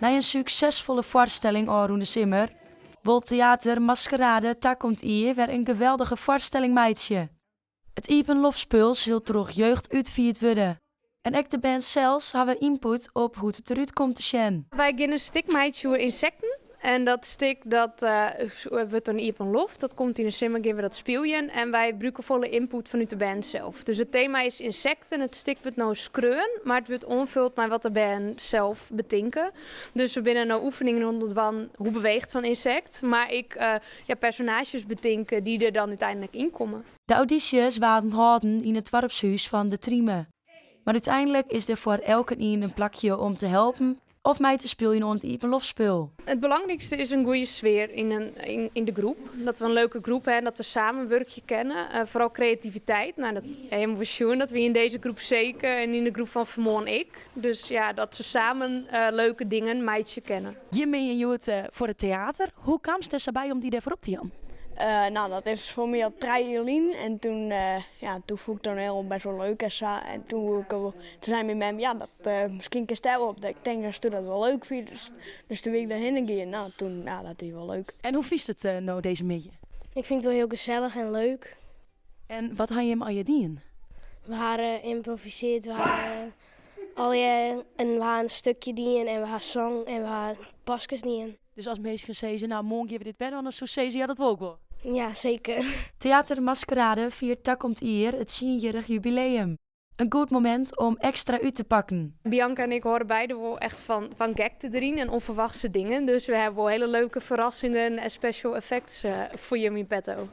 Nei in suksesfolle foarstelling ôfrûne simmer wol Teater Maskerade takommend jier wer in geweldige foarstelling meitsje. It iepenloftspul sil troch jeugd útfierd wurde en ek de bern sels hawwe ynput op hoe't it derút komt te sjen. Wy gean in stik meitsje oer ynsekten en dat stik dat wurdt in iepenloft. Dat komt yn de simmer gean we dat spyljen en wy brûke folle ynput fanút de bern sels. Dus it tema is ynsekten. It stik wurdt no skreaun, mar it wurdt oanfuld mei wat de bern sels betinke. Dus we binne no oefeningen oan it dwaan hoe beweecht sa'n ynsekt, mar ek ja, personaazjes betinke dy't der dan úteinlik yn komme. De audysjes waarden hâlden yn it doarpshûs fan De Trieme. Mar úteinlik is der foar elkenien in plakje om te helpen of mei te spyljen oan it iepenloftspul. It belangrykste is in goede sfear yn de groep. Dat we in leuke groep hawwe en dat we samenwurkje kinne. Foaral kreativiteit. No, dat hawwe we sjoen dat we yn dizze groep seker en yn de groep fan fanmoarn ek. Dus ja, dat se samen leuke dingen meitsje kinne. Jim binne hjoed foar it teater. Hoe kaamst der sa by om dy dêrfoar op te jaan? No, dat is foar my al 3 jier lyn. En toen, ja, toen fûn ik toaniel best wol leuk en sa. En toen woe ik wol, toen sei myn mem, ja, dat, miskien kinst dêr wol op. Ik tink datsto dat wol leuk fynst. Dus toen wie ik dêrhinne gien. No, toen, ja, dat wie wol leuk. En hoe fynst it no dizze middei? Ik fyn it wol hiel gesellich en leuk. En wat ha jim allegear dien? We ha ymprovisearre, we ha allegear in, we ha in stikje dien en we ha songen en we ha paskes dien. Dus as minsken sizze, no moarn gean we dit wer dwaan, dan soe sizze, ja dat wol ik wol. Ja, seker. Teater Maskerade fiert takommend jier it tsienjierrich jubileum. In goed momint om ekstra út te pakken. Bianca en ik hâlde beide wol echt fan gekte deryn en ûnferwachtse dingen. Dus we hawwe wol hiele leuke ferrassingen en special effects foar jim yn petto.